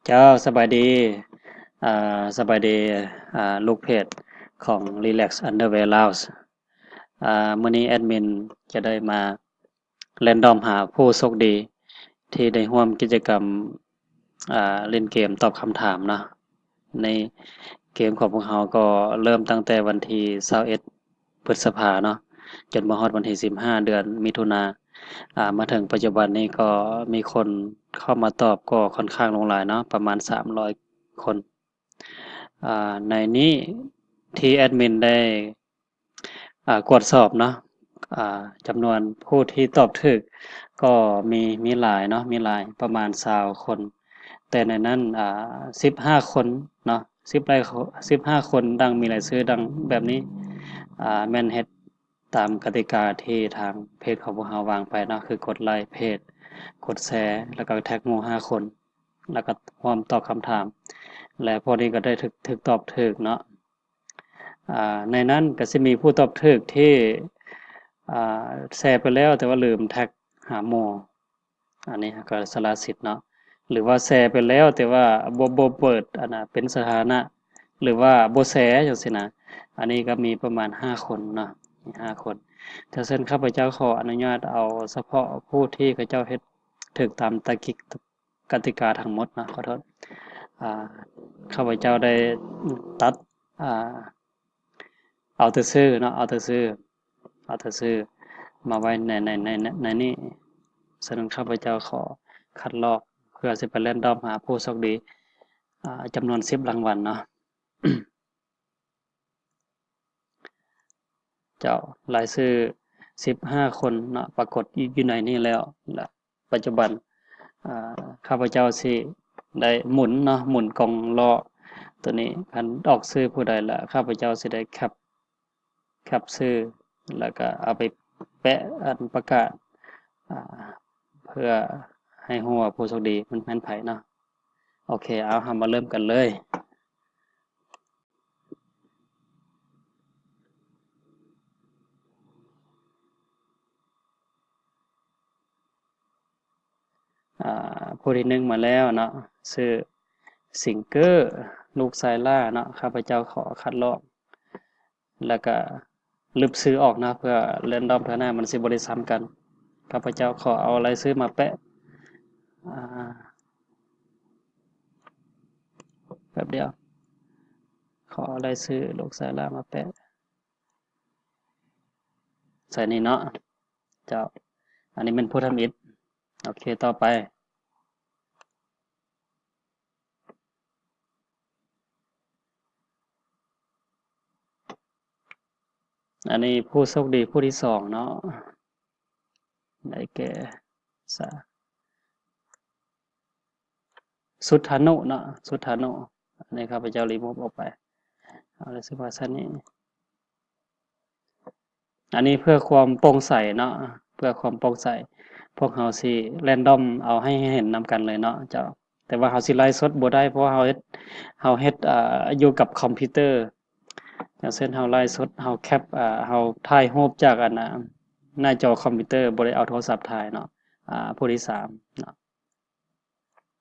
ເຈົ້າ ສະບາຍດີ ອ່າ ສະບາຍດີ ອ່າ ລູກເພຈຂອງ Relax Underwear Lounge ອ່າ ມື້ນີ້ແອດມິນຈະໄດ້ມາແຣນດອມຫາຜູ້ໂຊກດີທີ່ໄດ້ຮ່ວມກິດຈະກຳ ອ່າ ຫຼິ້ນເກມຕອບຄຳຖາມເນາະ. ໃນເກມຂອງພວກເຮົາກໍເລີ່ມຕັ້ງແຕ່ວັນທີຊາວເອັດ ພຶດສະພາເນາະ ຈົນມາຮອດວັນທີສິບຫ້າ ເດືອນມິຖຸນາ ອ່າ ມາເຖິງປັດຈຸບັນນີ້ກໍມີຄົນເຂົ້າມາຕອບກໍຄ່ອນຂ້າງຫຼວງຫຼາຍເນາະ ປະມານສາມຮ້ອຍຄົນ. ອ່າ ໃນນີ້ທີ່ແອດມິນໄດ້ ອ່າ ກວດສອບເນາະ ອ່າ ຈຳນວນຜູ້ທີ່ຕອບຖືກກໍມີ ມີຫຼາຍເນາະ ມີຫຼາຍ ປະມານຊາວຄົນ. ແຕ່ໃນນັ້ນ ອ່າ ສິບຫ້າຄົນເນາະ ສິບລາຍ ສິບຫ້າຄົນ ດັ່ງມີລາຍຊື່ດັ່ງແບບນີ້ ອ່າ ແມ່ນເຮັດຕາມກະຕິກາທີ່ທາງເພຈຂອງພວກເຮົາວາງໄປເນາະ ຄືກົດໄລເພຈ ກົດແຊ ແລ້ວກໍແທັກໝູ່ຫ້າຄົນ ແລ້ວກໍຮ່ວມຕອບຄຳຖາມ ແລະ ພວກນີ້ກໍໄດ້ຖືກ ຖືກຕອບຖືກເນາະ. ອ່າ ໃນນັ້ນກໍຊິມີຜູ້ຕອບຖືກທີ່ ອ່າ ແຊໄປແລ້ວ ແຕ່ວ່າລືມແທັກຫາໝູ່ ອັນນີ້ກໍສະຫຼະສິດເນາະ ຫຼືວ່າແຊໄປແລ້ວ ແຕ່ວ່າບໍ່ ບໍ່ເປີດ ອັນນະ ເປັນສາທາລະນະ ຫຼືວ່າບໍ່ແຊຈັ່ງຊີ້ນະ ອັນນີ້ກໍມີປະມານຫ້າຄົນເນາະ ມີຫ້າຄົນ. ເຊິ່ງຂ້າພະເຈົ້າຂໍອະນຸຍາດເອົາສະເພາະຜູ້ທີ່ເຂົາເຈົ້າເຮັດຖືກຕາມຕາກິກ ກະຕິກາທັງໝົດເນາະ ຂໍໂທດ ອ່າ ຂ້າພະເຈົ້າໄດ້ຕັດ ອ່າ ເອົາແຕ່ຊື່ເນາະ ເອົາແຕ່ຊື່ ເອົາແຕ່ຊື່ມາໄວ້ໃນ ໃນ ໃນ ໃນນີ້. ສະນັ້ນ ຂ້າພະເຈົ້າຂໍຄັດລອກ ເພື່ອຊິໄປແຣນດອມຫາຜູ້ໂຊກດີ ອ່າ ຈຳນວນສິບລາງວັນເນາະ. ເຈົ້າ ລາຍຊື່ສິບຫ້າຄົນເນາະ ປາກົດຢູ່ໃນນີ້ແລ້ວ ແລະ ປັດຈຸບັນ ອ່າ ຂ້າພະເຈົ້າຊິໄດ້ໝູນເນາະ ໝູນກ່ອງລໍ້ໂຕນີ້ ຄັນອອກຊື່ຜູ້ໃດລະ ຂ້າພະເຈົ້າຊິໄດ້ແຄັບ ແຄັບຊື່ ແລ້ວກະເອົາໄປແປະ ອັນປະກາດ ອ່າ ເພື່ອໃຫ້ຮູ້ວ່າຜູ້ໂຊກດີມັນແມ່ນໃຜເນາະ. ໂອເຄ ເອົາ ເຮົາມາເລີ່ມກັນເລີຍ. ອ່າ ຜູ້ທີໜຶ່ງມາແລ້ວເນາະ ຊື່ສິງເກີ ລູກຊາຍຫຼ້າເນາະ. ຂ້າພະເຈົ້າຂໍຄັດລອກ ແລ້ວກະລຶບຊື່ອອກເນາະ ເພື່ອແຣນດອມເທື່ອໜ້າມັນຊິບໍ່ໄດ້ຊ້ຳກັນ. ຂ້າພະເຈົ້າຂໍເອົາລາຍຊື່ມາແປະ ອ່າ ແປັບດຽວ ຂໍເອົາລາຍຊື່ລູກຊາຍຫຼ້າມາແປະໃສ່ນີ້ເນາະ. ເຈົ້າ ອັນນີ້ແມ່ນຜູ້ທຳອິດ. ໂອເຄ ຕໍ່ໄປ. ອັນນີ້ຜູ້ໂຊກດີຜູ້ທີສອງເນາະ ໄດ້ແກ່ ສະ ສຸດທານຸເນາະ ສຸດທານຸ. ອັນນີ້ຂ້າພະເຈົ້າຣີມູຟອອກໄປ ເອົາລາຍຊື່ມາໃສ່ນີ້. ອັນນີ້ເພື່ອຄວາມໂປ່ງໃສເນາະ ເພື່ອຄວາມໂປ່ງໃສ ພວກເຮົາຊິແຣນດອມເອົາໃຫ້ເຫັນນຳກັນເລີຍເນາະເຈົ້າ. ແຕ່ວ່າເຮົາຊິໄລຟ໌ສົດບໍ່ໄດ້ ເພາະວ່າເຮົາເຮັດ ເຮົາເຮັດ ເອີ ຢູ່ກັບຄອມພິວເຕີ. ຢ່າງເຊັ່ນເຮົາໄລຟ໌ສົດ ເຮົາແຄັບ ເຮົາຖ່າຍຮູບຈາກ ອັນ ໜ້າຈໍຄອມພິວເຕີ ບໍ່ໄດ້ເອົາໂທລະສັບຖ່າຍເນາະ. ອາ ຜູ້ທີສາມເນາະ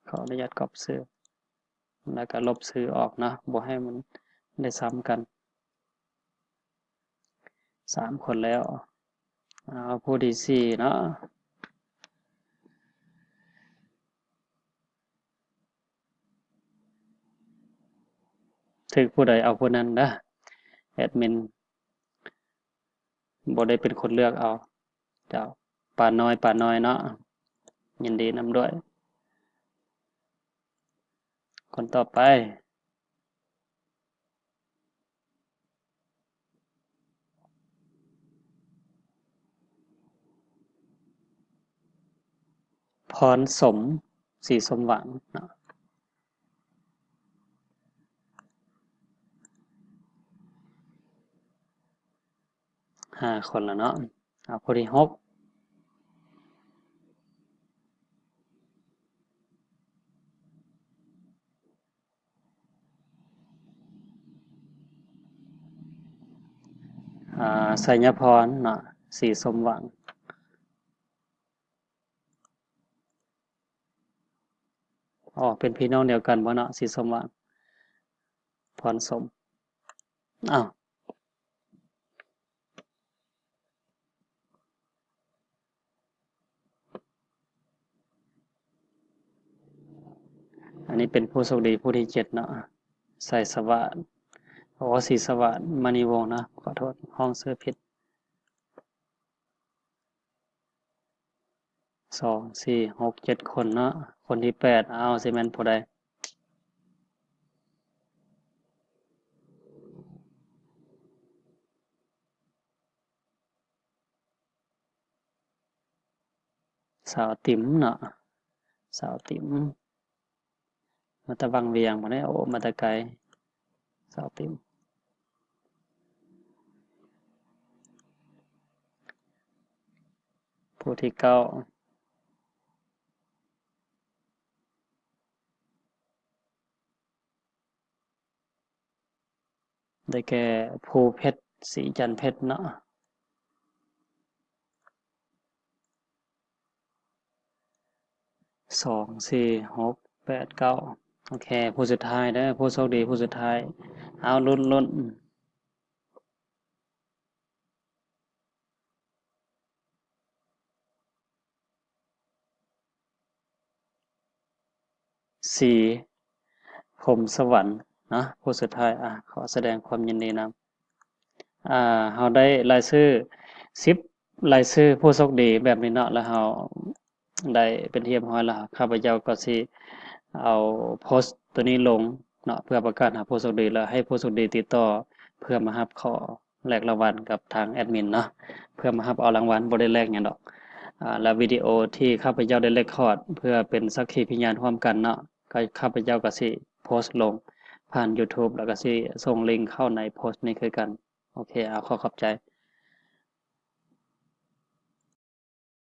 ຂໍອະນຸຍາດກອບຊື່ ແລ້ວກໍລົບຊື່ອອກເນາະ ບໍ່ໃຫ້ມັນໄດ້ຊ້ຳກັນ. ສາມຄົນແລ້ວ ເອົາຜູ້ທີສີ່ເນາະ. ຖືກຜູ້ໃດເອົາຜູ້ນັ້ນເດີ ແອດມິນບໍ່ໄດ້ເປັນຄົນເລືອກເອົາ. ເຈົ້າ ປານ້ອຍ ປານ້ອຍເນາະ ຍິນດີນຳດ້ວຍ. ຄົນຕໍ່ໄປ ພອນສົມ ສີສົມຫວັງເນາະ. ຫ້າຄົນລະເນາະ ເອົາຜູ້ທີຫົກ ອາ ໄຊຍະພອນເນາະ ສີສົມຫວັງ. ໂອ້ ເປັນພີ່ນ້ອງດຽວກັນບໍ່ເນາະ? ສີສົມຫວານ ພອນສົມ. ອ້າວ ອັນນີ້ເປັນຜູ້ໂຊກດີຜູ້ທີເຈັດເນາະ ໄຊສະຫວານ ໂອ ສີສະຫວານ ມະນີວົງເນາະ ຂໍໂທດ ຮ້ອງຊື່ຜິດ. ສອງ ສີ່ ຫົກ ເຈັດ ຄົນເນາະ ຄົນທີແປດ ອ້າວ ຊິແມ່ນຜູ້ໃດ? ສາວຕິມເນາະ ສາວຕິມ ມາແຕ່ວັງວຽງພຸ້ນເດ້ ໂອ້ ມາແຕ່ໄກ ສາວຕິມ. ຜູ້ທີເກົ້າ ໄດ້ແກ່ ພູເພັດ ສີຈັນເພັດເນາະ ສອງ ສີ່ ຫົກ ແປດ ເກົ້າ ໂອເຄ ຜູ້ສຸດທ້າຍເດີ ຜູ້ໂຊກດີຜູ້ສຸດທ້າຍ ເອົາ ລຸ້ນ ລຸ້ນ. ສີ ພົມສະຫວັນເນາະ ຜູ້ສຸດທ້າຍ ອາ ຂໍສະແດງຄວາມຍິນດີນຳ. ອາ ເຮົາໄດ້ລາຍຊື່ ສິບ ລາຍຊື່ຜູ້ໂຊກດີແບບນີ້ເນາະ ແລ້ວເຮົາໄດ້ເປັນທີ່ຮຽບຮ້ອຍແລ້ວ ຂ້າພະເຈົ້າກໍຊິເອົາໂພສໂຕນີ້ລົງເນາະ ເພື່ອປະກາດຫາຜູ້ໂຊກດີ ແລ້ວໃຫ້ຜູ້ໂຊກດີຕິດຕໍ່ ເພື່ອມາຮັບຂໍ ແລກລາງວັນກັບທາງແອດມິນເນາະ ເພື່ອມາຮັບເອົາລາງວັນ ບໍ່ໄດ້ແລກຫຍັງດອກ. ອາ ແລະ ວິດີໂອທີ່ຂ້າພະເຈົ້າໄດ້ເຣັກຄອດ ເພື່ອເປັນສັກຂີພະຍານຮ່ວມກັນເນາະ ກໍຂ້າພະເຈົ້າກໍຊິໂພສລົງຜ່ານຢູທູບ ແລ້ວກໍຊິສົ່ງລິ້ງເຂົ້າໃນໂພສນີ້ຄືກັນ. ໂອເຄ ເອົາ ຂໍຂອບໃຈ.